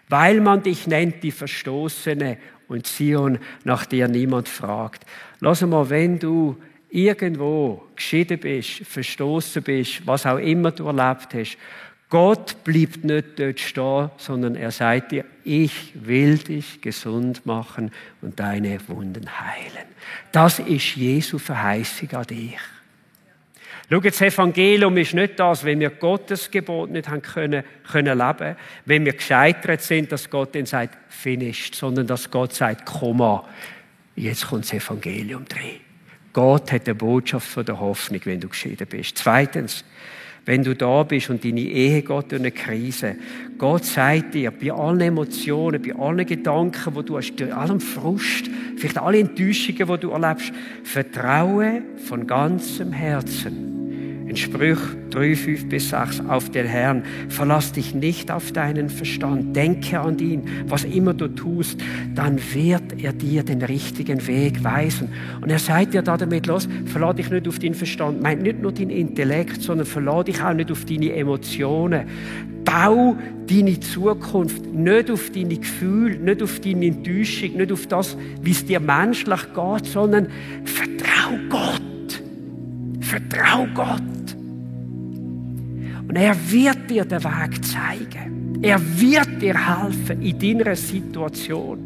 Weil man dich nennt, die Verstoßene und Zion, nach der niemand fragt. Lass mal, wenn du irgendwo geschieden bist, verstoßen bist, was auch immer du erlebt hast, Gott bleibt nicht dort stehen, sondern er sagt dir, ich will dich gesund machen und deine Wunden heilen. Das ist Jesu Verheißung an dich. Schau, das Evangelium ist nicht das, wenn wir Gottes Gebot nicht haben können leben, wenn wir gescheitert sind, dass Gott dann sagt, finished, sondern dass Gott sagt, Komma, jetzt kommt das Evangelium drin. Gott hat eine Botschaft von der Hoffnung, wenn du geschieden bist. Zweitens, wenn du da bist und deine Ehe geht durch eine Krise, Gott sagt dir, bei allen Emotionen, bei allen Gedanken, die du hast, bei allem Frust, vielleicht alle Enttäuschungen, die du erlebst, vertraue von ganzem Herzen. In Sprüche 3, 5 bis 6 auf den Herrn. Verlass dich nicht auf deinen Verstand. Denke an ihn, was immer du tust, dann wird er dir den richtigen Weg weisen. Und er sagt dir damit, los, verlass dich nicht auf deinen Verstand. Meint nicht nur deinen Intellekt, sondern verlass dich auch nicht auf deine Emotionen. Bau deine Zukunft nicht auf deine Gefühle, nicht auf deine Enttäuschung, nicht auf das, wie es dir menschlich geht, sondern vertrau Gott. Vertrau Gott. Und er wird dir den Weg zeigen. Er wird dir helfen in deiner Situation.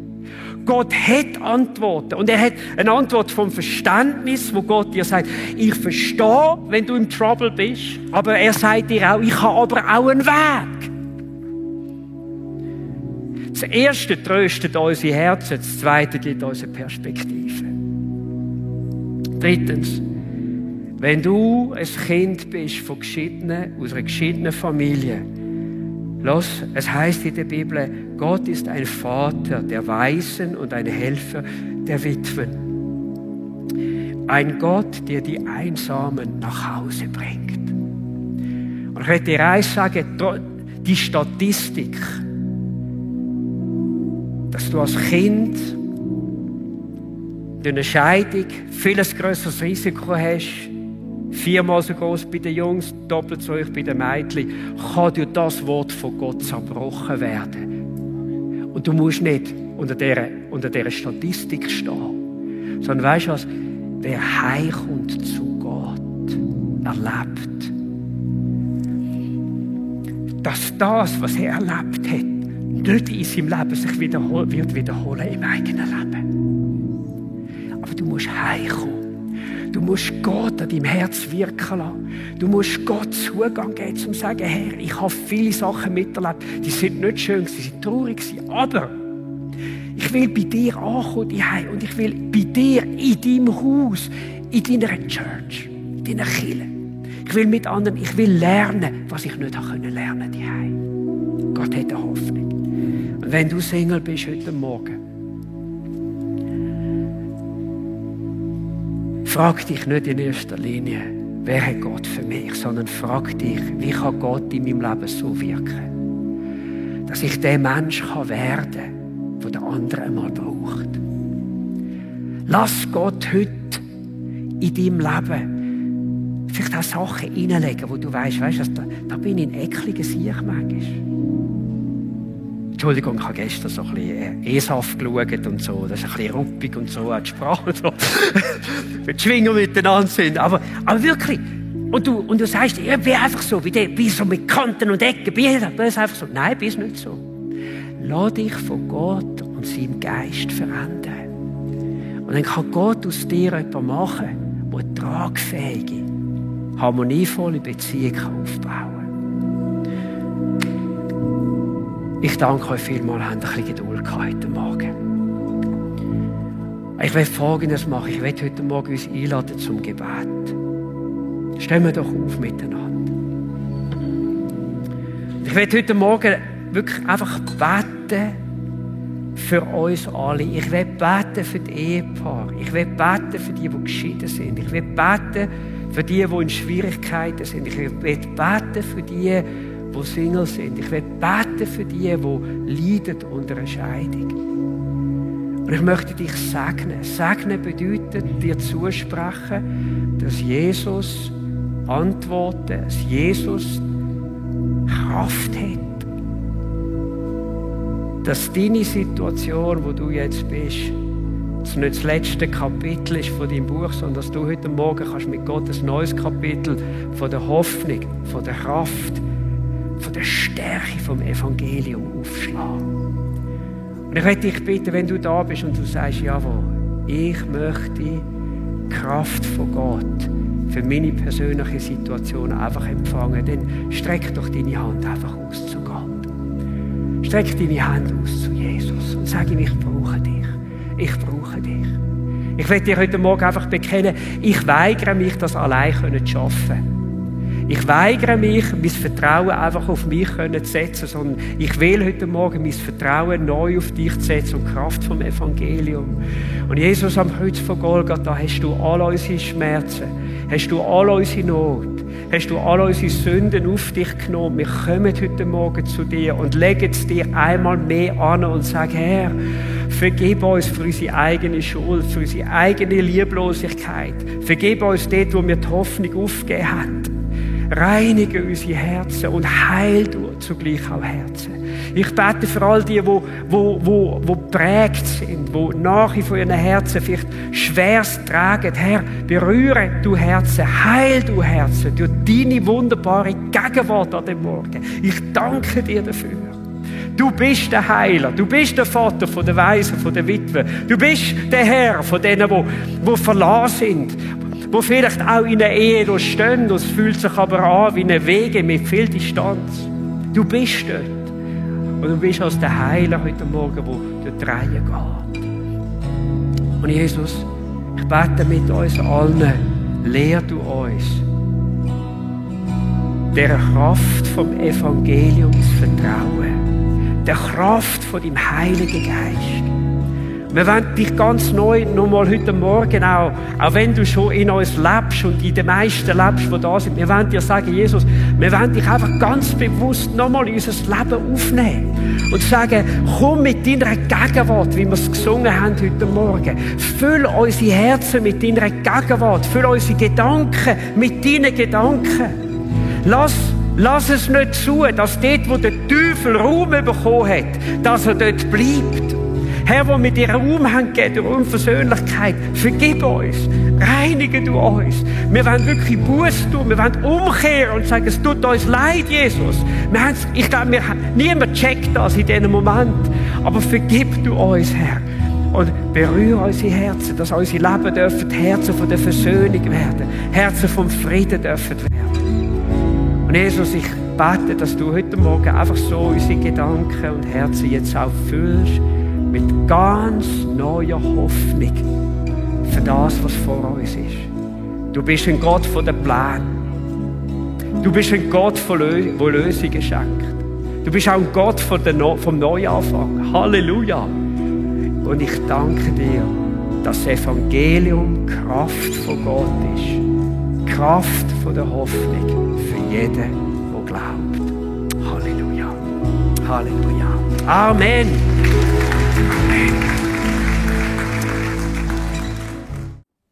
Gott hat Antworten. Und er hat eine Antwort vom Verständnis, wo Gott dir sagt, ich verstehe, wenn du im Trouble bist. Aber er sagt dir auch, ich habe aber auch einen Weg. Das Erste tröstet unsere Herzen, das Zweite gibt uns eine Perspektive. Drittens, wenn du ein Kind bist von aus einer geschiedenen Familie, es heißt in der Bibel, Gott ist ein Vater der Waisen und ein Helfer der Witwen. Ein Gott, der die Einsamen nach Hause bringt. Und ich möchte dir eins sagen, die Statistik, dass du als Kind durch eine Scheidung viel grösseres Risiko hast, 4-mal so groß bei den Jungs, doppelt so hoch bei den Mädchen, kann durch das Wort von Gott zerbrochen werden. Und du musst nicht unter dieser Statistik stehen, sondern weißt du was? Wer heimkommt zu Gott, erlebt, dass das, was er erlebt hat, nicht in seinem Leben sich wird wiederholen im eigenen Leben. Aber du musst heimkommen. Du musst Gott an deinem Herz wirken lassen. Du musst Gott Zugang geben, um zu sagen, Herr, ich habe viele Sachen miterlebt, die sind nicht schön, sie sind traurig, aber ich will bei dir ankommen und ich will bei dir in deinem Haus, in deiner Church, in deiner Kirche. Ich will mit anderen, ich will lernen, was ich nicht lernen konnte. Gott hat eine Hoffnung. Und wenn du Single bist heute Morgen, frag dich nicht in erster Linie, wer hat Gott für mich, sondern frag dich, wie kann Gott in meinem Leben so wirken, dass ich der Mensch werden kann, der der andere einmal braucht. Lass Gott heute in deinem Leben vielleicht auch Sachen reinlegen, wo du weißt, da bin ich ein ekliger Sieg manchmal. Entschuldigung, ich habe gestern so ein bisschen ESAF geschaut und so. Das ist ein bisschen ruppig und so, auch die Sprache und so. Wenn die Schwinger miteinander sind. Aber wirklich. Und du sagst, ich bin einfach so, wie so mit Kanten und Ecken. Bin ich einfach so. Nein, bist nicht so. Lass dich von Gott und seinem Geist verändern. Und dann kann Gott aus dir etwas machen, der eine tragfähige, harmonievolle Beziehung aufbauen kann. Ich danke euch vielmals, habt ein bisschen Geduld heute Morgen. Ich will Folgendes machen. Ich will heute Morgen uns einladen zum Gebet. Stehen wir doch auf miteinander. Ich will heute Morgen wirklich einfach beten für uns alle. Ich will beten für die Ehepaare. Ich will beten für die geschieden sind. Ich will beten für die in Schwierigkeiten sind. Ich will beten für die Single sind. Ich will beten für die leiden unter einer Scheidung. Und ich möchte dich segnen. Segnen bedeutet, dir zusprechen, dass Jesus antwortet, dass Jesus Kraft hat. Dass deine Situation, wo du jetzt bist, dass nicht das letzte Kapitel ist von deinem Buch, sondern dass du heute Morgen kannst mit Gott ein neues Kapitel von der Hoffnung, von der Kraft, von der Stärke vom Evangelium aufschlagen. Und ich möchte dich bitten, wenn du da bist und du sagst, jawohl, ich möchte die Kraft von Gott für meine persönliche Situation einfach empfangen, dann streck doch deine Hand einfach aus zu Gott. Streck deine Hand aus zu Jesus und sag ihm, ich brauche dich. Ich brauche dich. Ich will dir heute Morgen einfach bekennen, ich weigere mich, das allein zu schaffen. Ich weigere mich, mein Vertrauen einfach auf mich zu setzen, sondern ich will heute Morgen mein Vertrauen neu auf dich zu setzen und die Kraft vom Evangelium. Und Jesus, am Kreuz von Golgatha hast du all unsere Schmerzen, hast du all unsere Not, hast du all unsere Sünden auf dich genommen. Wir kommen heute Morgen zu dir und legen es dir einmal mehr an und sagen, Herr, vergib uns für unsere eigene Schuld, für unsere eigene Lieblosigkeit. Vergib uns dort, wo wir die Hoffnung aufgegeben haben. Reinige unsere Herzen und heil du zugleich auch Herzen. Ich bete für all die, die geprägt sind, die nachher von ihren Herzen vielleicht schwerst tragen. Herr, berühre du Herzen, heil du Herzen durch deine wunderbare Gegenwart an dem Morgen. Ich danke dir dafür. Du bist der Heiler, du bist der Vater von der Waisen, von der Witwe. Du bist der Herr von denen, die verlassen sind, die vielleicht auch in der Ehe stehen, und es fühlt sich aber an wie eine Wege mit viel Distanz. Du bist dort. Und du bist als der Heiler heute Morgen, der durch die Reihe geht. Und Jesus, ich bete mit uns allen, lehr du uns, der Kraft vom Evangelium zu vertrauen, der Kraft von deinem Heiligen Geist. Wir wollen dich ganz neu nochmal heute Morgen auch wenn du schon in uns lebst und in den meisten lebst, die da sind, wir wollen dir sagen, Jesus, wir wollen dich einfach ganz bewusst nochmal in unser Leben aufnehmen und sagen, komm mit deiner Gegenwart, wie wir es gesungen haben heute Morgen. Füll unsere Herzen mit deiner Gegenwart, füll unsere Gedanken mit deinen Gedanken. Lass es nicht zu, dass dort, wo der Teufel Raum bekommen hat, dass er dort bleibt. Herr, wo wir dir Raum haben gegeben, durch Unversöhnlichkeit, vergib uns, reinige du uns. Wir wollen wirklich Buße tun, wir wollen umkehren und sagen, es tut uns leid, Jesus. Ich glaube, niemand checkt das in diesem Moment. Aber vergib du uns, Herr. Und berühre unsere Herzen, dass unsere Leben dürfen Herzen von der Versöhnung werden, Herzen vom Frieden dürfen werden. Und Jesus, ich bete, dass du heute Morgen einfach so unsere Gedanken und Herzen jetzt auch füllst, mit ganz neuer Hoffnung für das, was vor uns ist. Du bist ein Gott von den Plänen. Du bist ein Gott, der Lösungen schenkt. Du bist auch ein Gott vom Neuanfang. Halleluja. Und ich danke dir, dass das Evangelium Kraft von Gott ist. Kraft von der Hoffnung für jeden, der glaubt. Halleluja. Halleluja. Amen.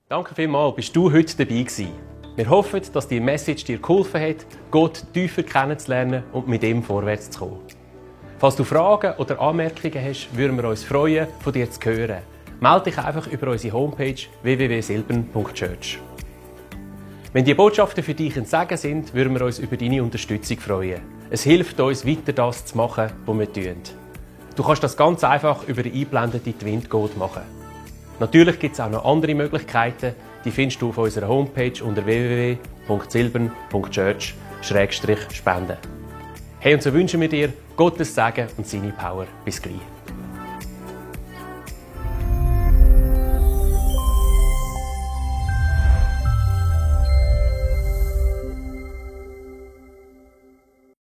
Danke vielmals, bist du heute dabei gewesen. Wir hoffen, dass die Message dir geholfen hat, Gott tiefer kennenzulernen und mit ihm vorwärts zu kommen. Falls du Fragen oder Anmerkungen hast, würden wir uns freuen, von dir zu hören. Melde dich einfach über unsere Homepage www.silbern.church. Wenn die Botschaften für dich ein Segen sind, würden wir uns über deine Unterstützung freuen. Es hilft uns, weiter das zu machen, was wir tun. Du kannst das ganz einfach über die eingeblendete Twint-Code machen. Natürlich gibt es auch noch andere Möglichkeiten, die findest du auf unserer Homepage unter www.silbern.church/spenden. Hey, und so wünschen wir dir Gottes Segen und seine Power. Bis gleich.